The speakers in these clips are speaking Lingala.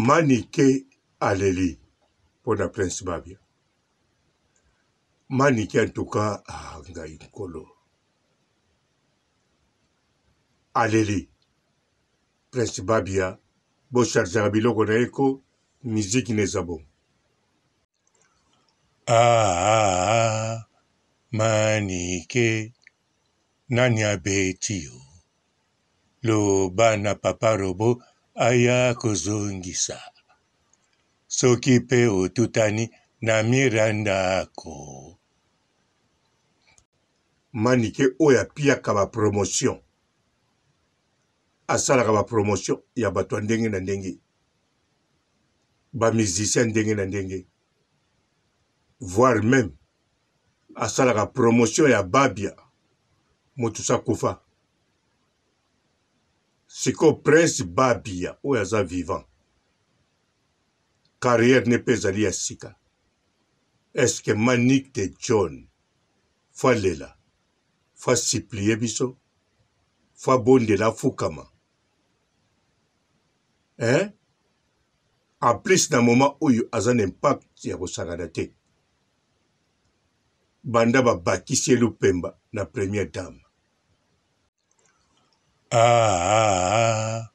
Manike aleli pona Prince Babia. Manike en tout cas ah ngai nkolo. Aleli Prince Babia bo chargeaka biloko na ye ko musique na eza bongo. Ah ah ah Manike nani abeti yo Loba na papa robot aya kozongisa Soki pe otutani na Miranda ko. Manike oyo apiaka ba promotion asalaka ba promotion ya bato ya ndenge na ndenge ba musicien ndenge na ndenge voire meme asalaka promotion ya Babia moto sakufa sikoyo Prince Babia oyo aza vivant carrière ne mpe ezali ya sika est-ce que Manick de John faut alela faut supplie biso faut abondela afukama hein en plus na moment oyo aza na impact ya kosakana te banda babakisi ye lupemba na première dame. Ah ah ah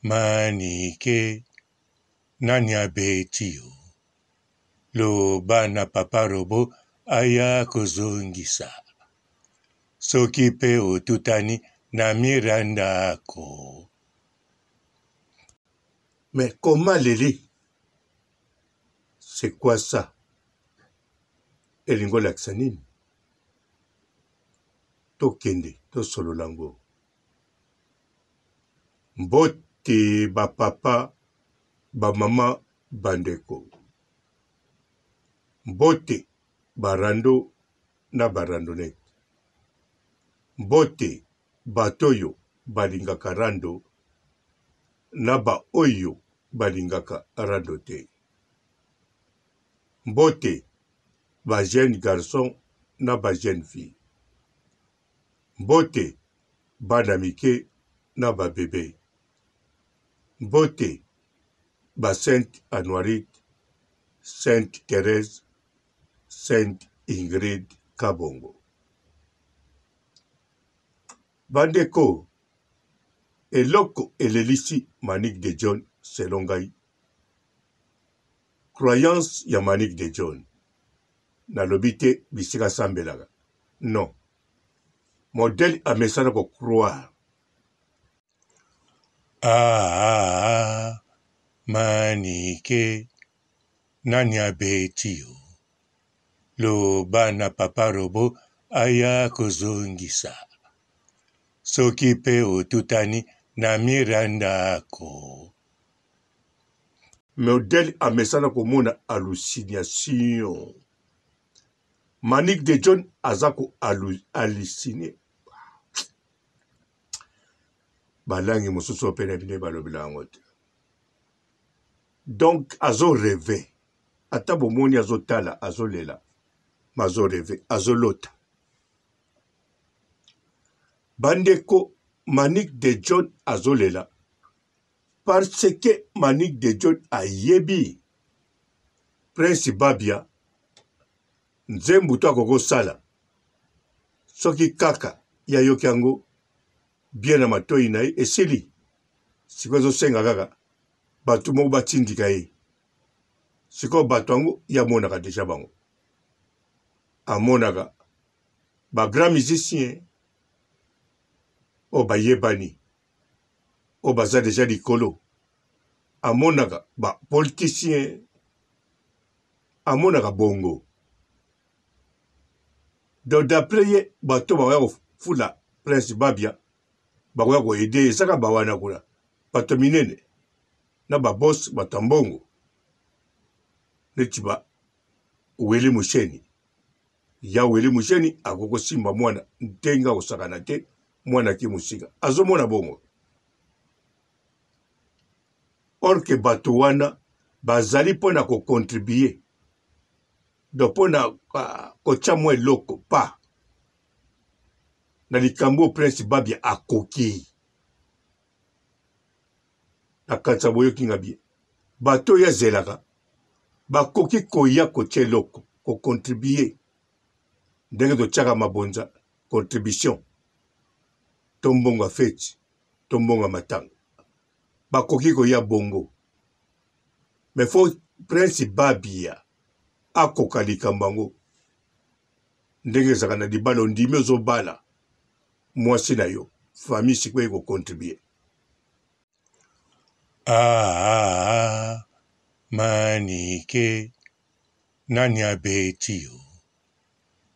Manike nani abeti yo loba na papa robot aya kozongisa soki pe otutani na Miranda ko. Mais comment leli C'est quoi ça? Elingi olakisa nini? Tokende tosolola yango. Mbote ba papa, ba mama, bandeko. Mbote ba rando na ba randonnette. Mbote bato oyo balingaka rando na ba oyo balingaka rando te. Mbote ba jeunes garçons na ba jeunes filles. Mbote bana mike na ba bebe. Mbote ba Sainte Anuarite, Sainte Therèse, Sainte Ingrid Kabongo. Bandeko, eloko elelisi Manick de John selon ngai, croyance ya Manick de John, nalobi te bisika asambelaka, non, modèle amesana ko croire. Ah ah ah Manike nani abeti yo Loba na papa robot aya kozongisa Soki pe otutani na Miranda ko. Modèle amesana komona hallucination. Manick de John aza ko halluciner. Balangi mosusu oyo pe na bino balobela yango te. Donc azo rêver. Ata bomoni azotala azolela ma azo rêver, azolota. Bandeko Manick de John azolela parce que Manick de John ayebi Prince Babia nzembo to akoki kosala soki kaka ye ayoki yango bien na matoyi na ye esili sikoyo ezosenga kaka bato moko batindika ye sikoyo bato yango ye amonaka deja bango amonaka ba grand musicien oyo bayebani oyo baza deja likolo amonaka ba politicien amonaka bongo donc d'après ye bato bakoya kofula prince babia bakoya koede ye ezaka bawana kuna bato minene na babos bato ya mbongo neti ba weli musheni ya weli musheni akoki kosimba mwana ndenge akosakana te mwana ake mosika azomona bongo or ke bato wana bazali mpo na kocontribue donc mpo na uh, kotya mwa eloko pa na likambo oyo prince babia akoki. Nakanisa boyoki nga bien. Bato oyo azelaka bakoki koya kotia eloko, ko contribuer ndenge totiaka mabonza, contribution to mbongo ya feti to mbongo ya matanga, bakoki koya bongo. Mais faut Prince Babia akoka likambo yango ndenge ezalaka na libala, ondimi ozobala mwasi na yo, famille sikoyo eko contribuer. Ah, ah, ah, Manike, nani abeti yo?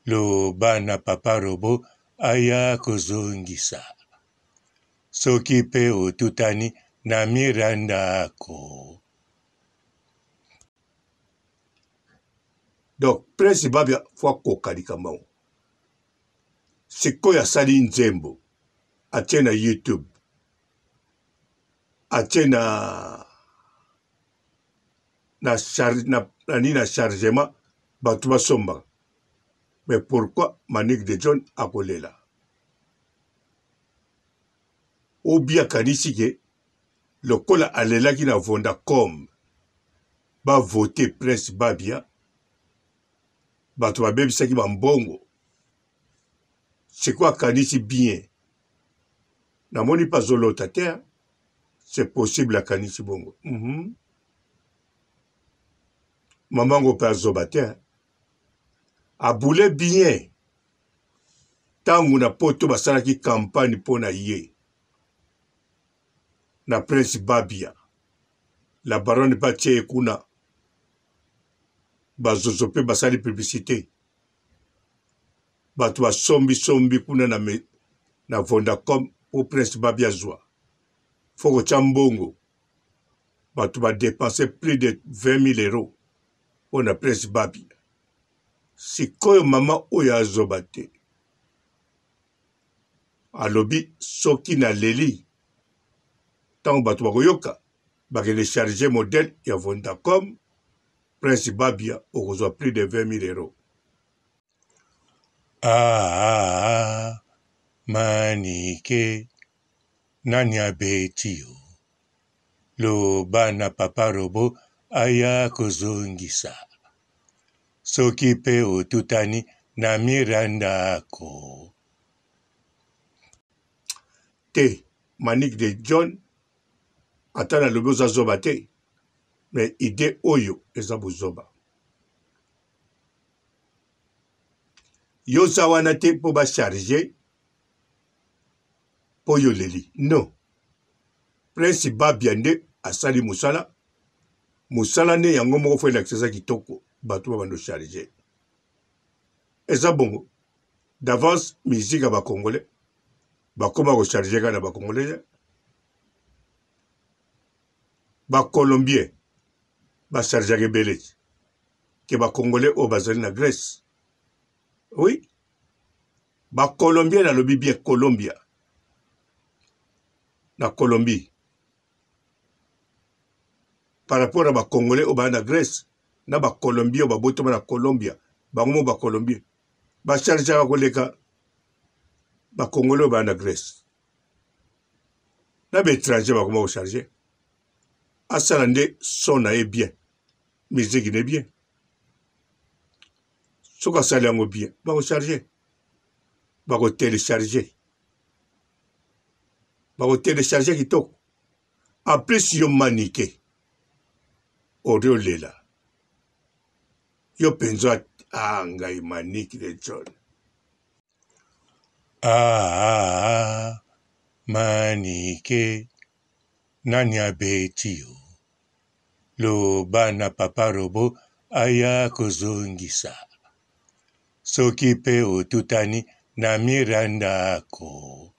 Loba na papa robo aya kozongisa. Soki pe otutani na Miranda ko. Donc Prince Babia faut akoka likambo yango. Sikoyo asali nzembo atie na YouTube atie na na charge na, na nini na chargement bato basombaka mais pourquoi Manick de John akolela obi akanisi ke lokola alelaki na Vodacom ba vote Prince Babia bato babebisaki ba mbongo sikoyo akanisi bien namoni mpe azolota te c'est possible akanisi bongo mm -hmm. mama ngo mpe azoba te aboule bien ntango na poto basalaki campagne mpo na ye na prince babia la baronne mpe atie ye kuna bazozo mpe basali publicité bato basombi sombi kuna na, me, na Vodacom po Prince Babia azwa fo kotya mbongo bato ba depense plus de 20 000 euros mpo na Prince Babia. Sikoyo mama oyo azoba te alobi soki naleli ntango bato bakoyoka bakende charge modèle ya Vodacom Prince Babia okozwa plus de 20 000 euros. Ah, ah, ah, Manike, nani abeti yo? Loba na papa robo aya kozongisa. Soki pe otutani na Miranda ko. Te, Manick de John, ata nalobi oza zoba te, mais idee oyo eza buzoba. Yo oza wana te mpo ba charge mpo yo oleli non. Prince Babia nde asali mosala, mosala nde yango moko fo elakisa eza kitoko, bato babanda charge. Eza bongo d'avance musique ya ba congolais bakoma ko charge kaka na ba congolais ba colombien ba chargeaka ebele ke ba congolais oyo bazali na Grèce oui ba colombien nalobi bien Colombia na Colombie par rapport na ba congolais oyo baa na Grèce na ba colombien oyo babotama na Colombia bango mo ba colombien ba chargeaka koleka ba congolais oyo baa na Grèce na ba étranger bakoma kocharge asala nde son na ye bien musique ne bien soki asali yango bien bakocharge bakotelecharge bakotelecharge kitoko en plus yo manike ori olela yo mpenza ah, ngai manike de john ah, ah, ah, manike nani abeti yo Loba na papa robo aya kozongisa. Soki pe otutani na Miranda ko.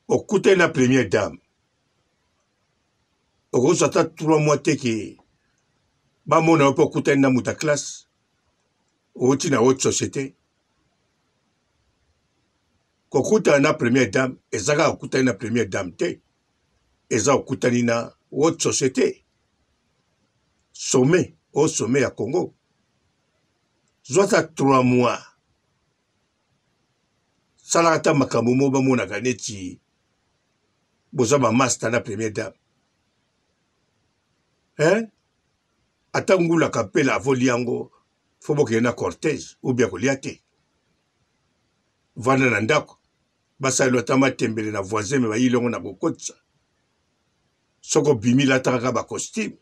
Okutani na première dame okozwa ata 3 mois te ke bamona yo mpe okutani na moto ya classe outi na haute société kokutana na première dame eza kaka okutani na première dame te eza okutani na haute société sommet au sommet ya Congo zwa ata 3 mois salaka ata makambo moko bamonaka neti boza ba masta na première dame. Hein? Ata ngula kapela avoli yango fo bokende na cortège ou bien kolia te. Vanda na ndako basalelo ata matembele na voisin me bayili yango na kokotisa. Soki obimi lataka kaka ba costume.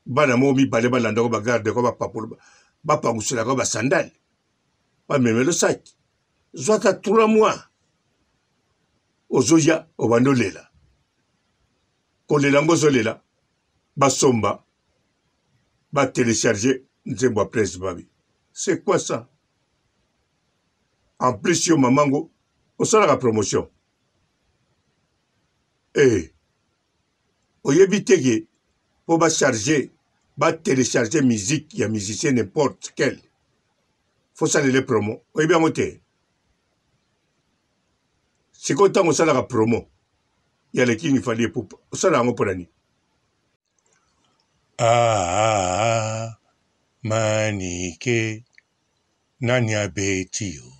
Bana moko mibale balandako ba garde ko bapapolo bapanguselaka ba sandale bamemelo saki zwa ata 3 mois ozoya obandi olela kolela yango ozolela basomba ba telecharge nzembo ya prince babi c'est quoi ça en plus yo mamango osalaka promotion eh oyebi te ke mpo ba charge ba telecharge musique ya musicien n'importe quel fo salele promo oyebi yango te sikoyo ntango osalaka promo ya le king fally ipupa osala yango mpo na nini ah, ah, ah, manike nani abeti yo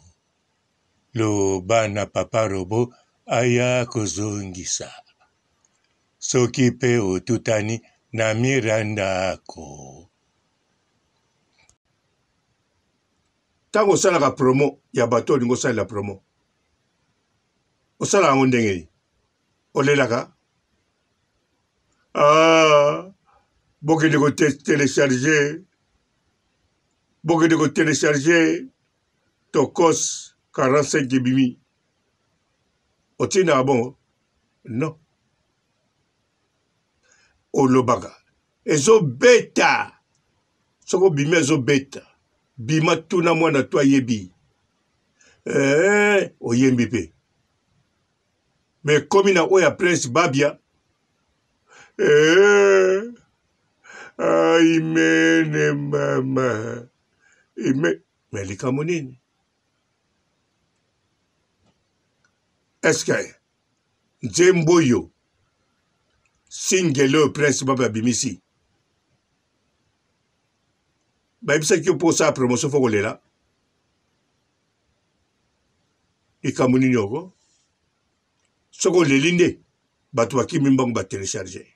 loba na papa robo aya kozongisa soki pe otutani na miranda ko Ntango osalaka promo ya bato olingi osalela promo, osala yango ndenge nini? Olelaka? Ah, bokende kotelecharge, bokende kotelecharge tokos 45 ebimi. Otindaka bongo? Non. Olobaka ezobeta soki obimi azobeta bima tuna mwana to ayebi eh, oyembi mpe me ekomi na oyo ya prince babia eh, aimene mama ime me likambo nini eske nzembo oyo singele oyo prince babia abimisi bayebisaki yo mpo osala promotion fo kolela likambo nini oko soki oleli nde bato bakimi mbango batelecharge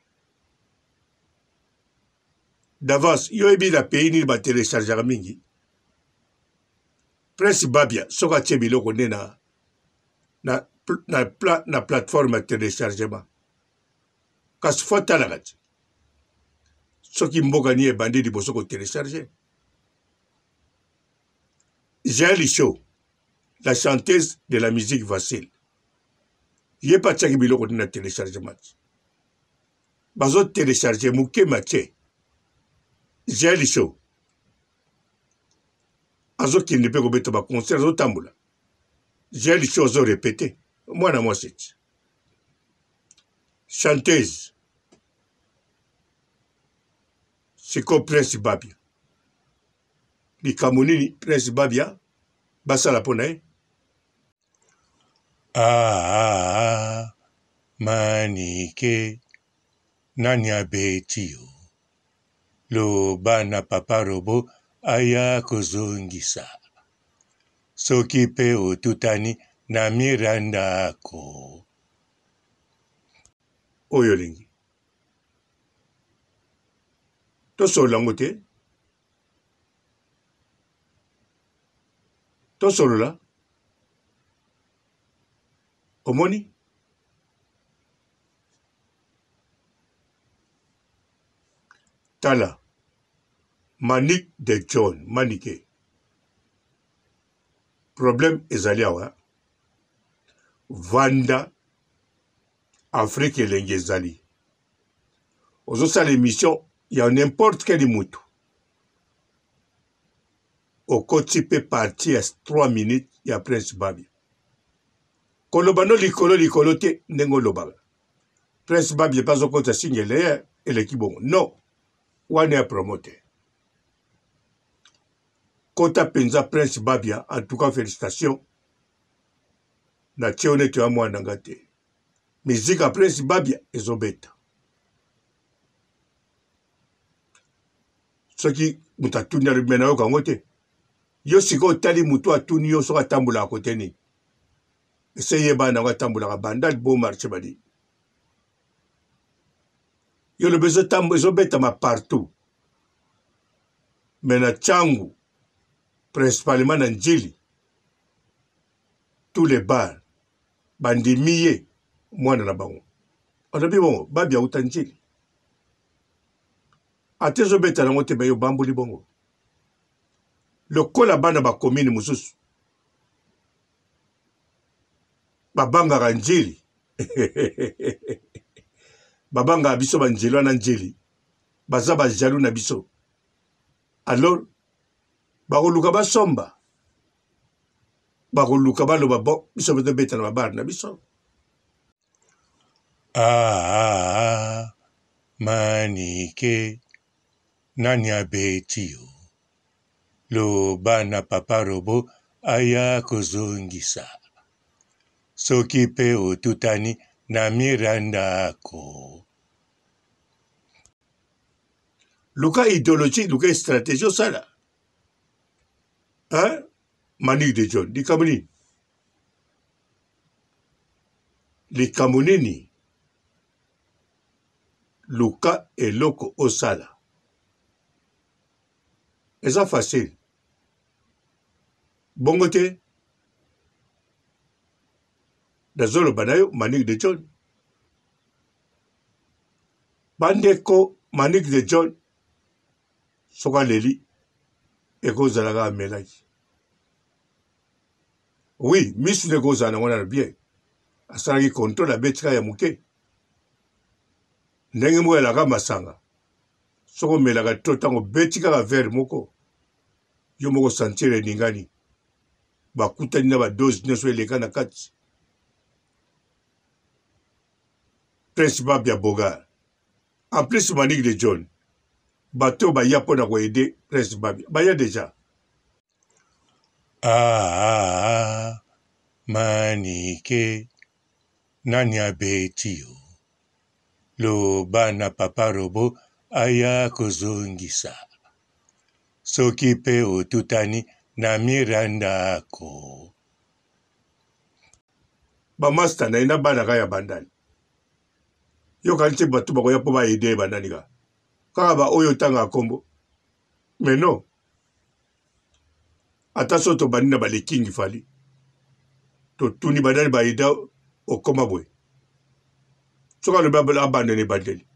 d'avance yo oyebi na pays nini batelechargeaka mingi prince babia soki atie biloko nde na, na, na, na, na plateforme ya telechargement kasi fo atalaka ti soki mboka nini ebandi liboso ko telecharger Jael Show la chanteuse de la musique facile ye mpe atiaki biloko te na telechargement bazo telecharge moke matie Jael Show azokende mpe kobeta baconcert azotambola Jael Show azo repete mwana mwasi ti chanteuse sikoyo prince babia likambo nini prince babia basala mpo na ye ah, ah, ah, manike nani abeti yo loba na papa robo aya kozongisa soki pe otutani na miranda ko oyo olingi tosolola yango te tosolola omoni tala manick de john manike problème ezali awa vanda Afrique elengi ezali. Ozosala emission ya n'importe quel mutu. Okoti pe partie ya 3 minutes ya Prince Babia. Koloba no likolo likolo te ndenge olobaka. Prince Babia pe azokota singele eleki bongo. Non. Wana ya promo te. Kota penza Prince Babia en tout cas félicitations. Na tie yo neti oya mwana nga te. Musique ya Prince Babia ezobeta. Soki moto atuni alobi me nayoka yango te. Yo sikoyo otali moto atuni yo soki atambolaka kote nini. Ese yeba nango atambolaka bandal bon marché badi. Yo lobi ezotambo ezobetama partout. Mais na Tshangu, principalement na Ndjili, tous les bars bandimi ye mwana na bango. Alobi bongo Babia auta Ndjili. Ata ezobeta nango te, mais yo bamboli bongo. Lokola bana ba commune mosusu babangaka Ndjili babangaka biso ba Ndjili wana Ndjili baza ba jaloux na biso alors bakoluka basomba bakoluka baloba bon biso mpe tobeta na babare na biso. Ah, ah, ah, Manike, nani abeti yo? Loba na papa Robot aya kozongisa. Soki pe otutani na Miranda ko. Luka ideologie, luka strategie osala. Hein? Manick de John, likambo nini? Likambo nini? Luka eloko osala. Eza facile. Bongo te? Nazoloba na yo Manick de John. Bandeko Manick de John soki aleli ekozala kaka amelaki. Oui, misu nde ekozala nango nano bien. Asalaki contrôle abeti kaka ya moke. Ndenge moko elaka masanga. Soki omelaka trop ntango obeti kaka verre moko, yo moko sentir eningani. Bakutani na ba dose nyonso eleka na kati. Prince Babia Bogar. En plus Manick de John, bato baya mpo na ko aider Prince Babia. Baya deja. Ah, ah, ah, Manike, nani abeti yo? Loba na papa Robot aya kozongisa. Soki pe otutani na Miranda ko. Ba masta na ye na bana kaka ya bandal. Yo okanisi bato bakoya mpo ba aider ye banani kaka? Kaka ba oyo otangaka kombo. Mais non. Ata soki tobandi na ba le king Fally. Totuni banani ba aida okoma boye. Soki alobi abanda na ebandeli.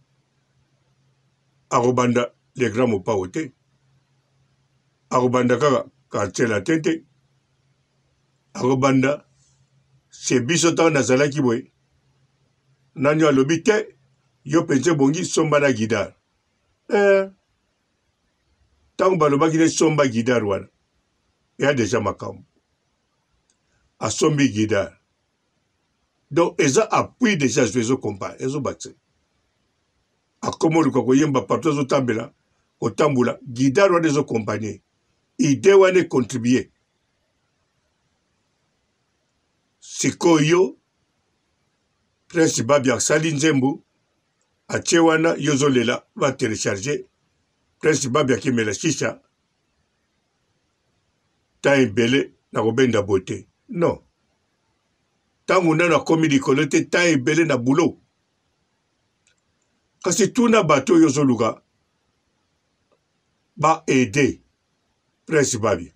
Akobanda le grand Mopao te. Akobanda kaka quartier latin te. Akobanda chez biso ntango nazalaki boye. Nani alobi te yo mpenza ebongi somba na guidare. Eh. Ntango balobaki ne somba guidare wana eya deja makambo. Asombi guidare. Donc eza appui deja azwi ezo kompa ezo bakisa. Akoma oluka koyemba partout azotambela kotambola guidare wana ezo compagnie. Idee wana e contribuer. Sikoyo Prince Babia asali nzembo atie wana yo ozolela ba telecharger Prince Babia akimela shisha temps ebele na kobenda bote non ntango nano akomi likolo te temps ebele na boulot kasi tuna bato oyo ozoluka ba aider Prince Babia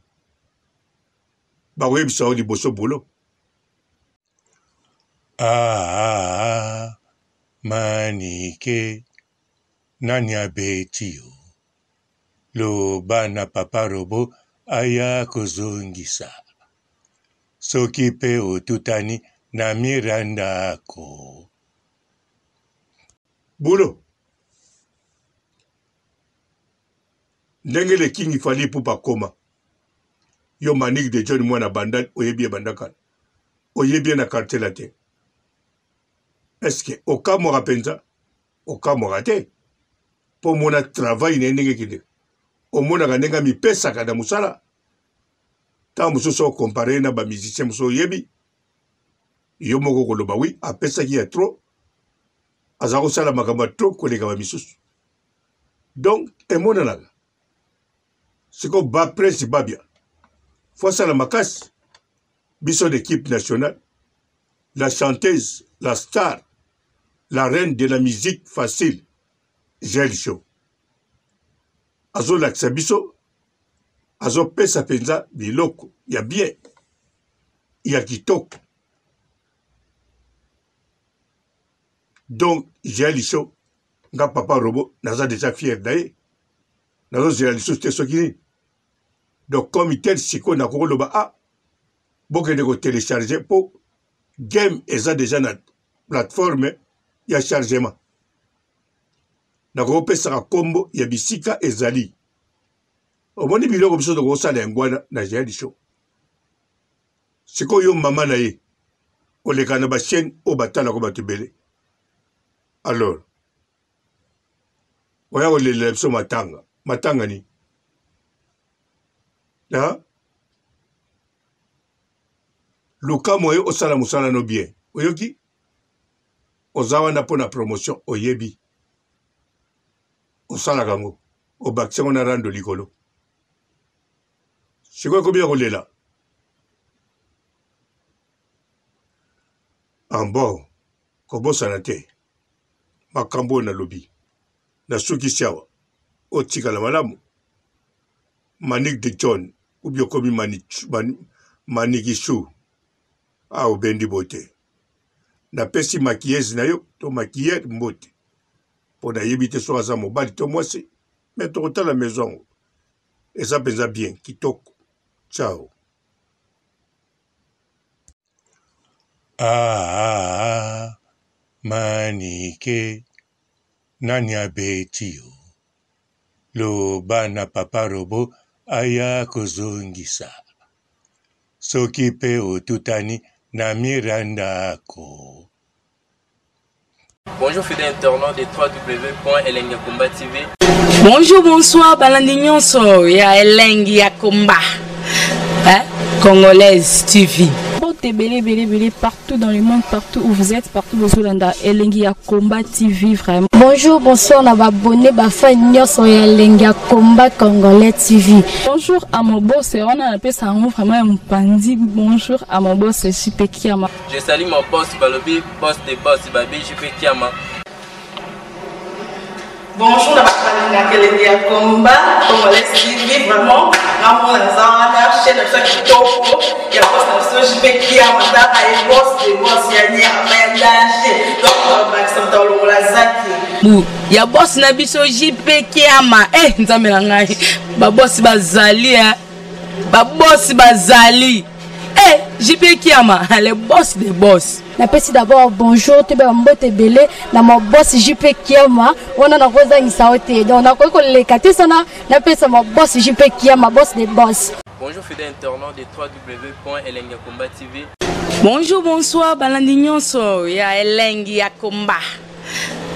bakoyebisa yo liboso boulot. Ah, ah, ah, Manike, nani abeti yo? Loba na papa Robot aya kozongisa. Soki pe otutani na Miranda ko. Boulot. Ndenge le King Fally Ipupa akoma. Yo Manick de John mwana Bandal oyebi ye banda kala. Oyebi ye na quartier latin. Est-ce que okamwaka mpenza? Okamwaka te. Mpo omona travail na ye ndenge ekendeka. Omonaka ndenge amipesaka na mosala. Ntango mosusu okompare ye na ba musiciens mosusu oyebi. Yo moko okoloba oui, apesaki ya trop. Aza kosala makambo ya trop koleka ba misusu. Donc emonanaka. Sikoyo ba Prince Babia faut asala makasi. Biso l'équipe nationale, la chanteuse, la star, la reine de la musique facile. Gel Show azolakisa biso, azopesa mpenza biloko ya bien ya kitoko. Donc Gel Show, nga papa robot naza deja fier na ye, nazozela lisusu te soki nini. Donc comme tel sikoyo nakoki koloba ah, bokende ko telecharger mpo game eza deja na plateforme ya chargement. Nakopesaka nkombo ya bisika ezali. Omoni biloko biso tokosala yango wana na Jael Show. Sikoyo yo mama na ye oleka na ba chaîne oyo batalaka bato ebele, alors oya kolelela biso matanga. Matanga nini? Ha? Luka moye osala mosala no bien, oyoki? Oza wana mpo na promotion, oyebi osalaka yango, obakisi yango na rando likolo. Sikoyo ekomi ya kolela. En bon, kobosana te makambo oyo nalobi. Nasukisi awa, otikala malamu. Manick de John ou bien okomi Manikichou, ah, obendi bote. Napesi maquilleuse na yo to maquilleur mbote, mpo nayebi te soki aza mobali to mwasi, mais tokotala maison yango eza mpenza bien kitoko. Ciao. Ah, ah, ah, Manike, nani abeti yo? Loba na papa robot aya kozongisa. Soki pe otutani na Miranda ko. Bonjour fidèles internautes de www.elengiyakomba TV. Bonjour, bonsoir, balandi nyonso ya Elengi ya Komba. Hein? Congolaise TV. Mbote ebele ebele ebele partout dans le monde, partout où vous êtes, partout bozolanda Elengi ya Komba TV vraiment. Bonjour, bonsoir na ba abonné ba fan nyonso ya Elengi ya Komba Congolais TV. Bonjour à mon boss, wana napesa yango vraiment ya mopanzi. Bonjour à mon boss JP Kiama. Je salue mon boss balobi boss de boss babi JP Kiama. Bonjour na bato balingaka Elengi ya Komba Congolais TV, vraiment ngamona naza wana chaîne na biso ya kitoko ya boss na biso JP Kiama, tala ye boss de boss ya nyama ya danger, donc bakisa moto alongola zaki bu ya boss na biso JP Kiama. Eh, nzambe na ngai, ba boss bazali, eh. Ba boss bazali. Eh, JP Kiama, le boss des boss. Napesi d'abord bonjour toyeba ba mbote ebele na ma boss JP Kiama, wana nakozangisa yo te, donc nakoki koleka te sana napesa ma boss JP Kiama, boss des boss. Bonjour fidèles internautes de www.elengiyakomba TV. Bonjour, bonsoir, balandi nyonso ya Elengi ya Komba.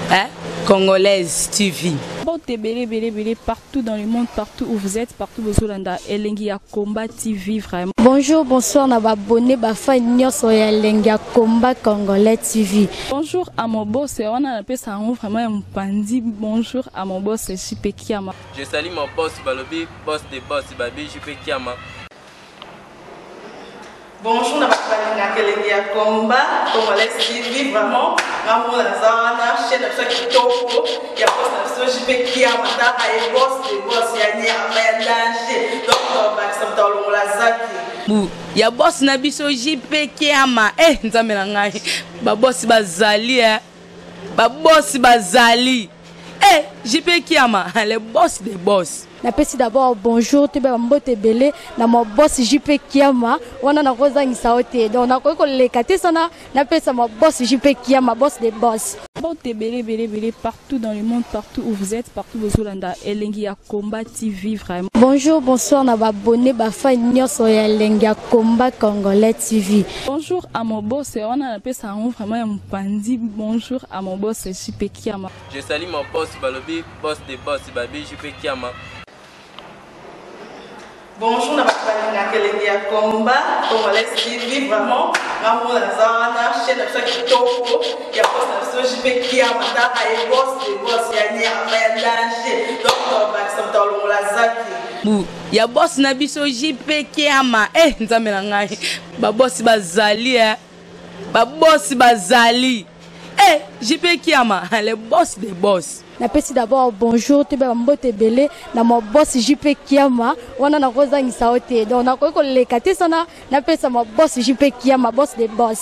Hein? Congolaise TV. Mbote ebele ebele ebele partout dans le monde, partout où vous êtes, partout bozolanda Elengi ya Komba TV vraiment. Bonjour, bonsoir na ba abonné ba fan nyonso ya Elengi ya Komba Congolais TV. Bonjour à mon boss, wana napesa yango vraiment ya mopanzi. Bonjour à mon boss JP Kiama. Je salue mon boss balobi boss de boss babi JP Kiama. Bonjour na bato balingaka Elengi ya Komba Congolais TV, vraiment ngamona naza wana chaîne na biso ya kitoko ya boss na biso JP Kiama, tala ye boss de boss ya nyama ya danger, donc bakisa moto alongola zaki bu ya boss na biso JP Kiama. Eh, nzambe na ngai, ba boss bazali, eh. Ba boss bazali. Eh, JP Kiama, le boss des boss. Napesi d'abord bonjour toyeba ba mbote ebele na ma boss JP Kiama, wana nakozangisa yo te, donc nakoki koleka te sana napesa ma boss JP Kiama, boss des boss. Mbote ebele ebele ebele partout dans le monde, partout où vous êtes, partout bozolanda Elengi ya Komba TV vraiment. Bonjour, bonsoir na ba abonné ba fan nyonso ya Elengi ya Komba Congolais TV. Bonjour à mon boss, wana napesa yango vraiment ya mopanzi. Bonjour à mon boss JP Kiama. Je salue mon boss balobi boss de boss babi JP Kiama. Bonjour na bato balingaka Elengi ya Komba Congolais TV, vraiment ngamona naza wana chaîne na biso ya kitoko ya boss na biso JP Kiama, tala ye boss de boss ya nyama ya danger, donc bakisa moto alongola zaki bu ya boss na biso JP Kiama. Eh, nzambe na ngai, ba boss bazali, eh. Ba boss bazali. Eh, JP Kiama, le boss des boss. Napesi d'abord bonjour toyeba bambote ebele na ma boss JP Kiama wana nakozangisa yo te donc nakoki koleka te sana napesa ma boss JP Kiama boss des boss.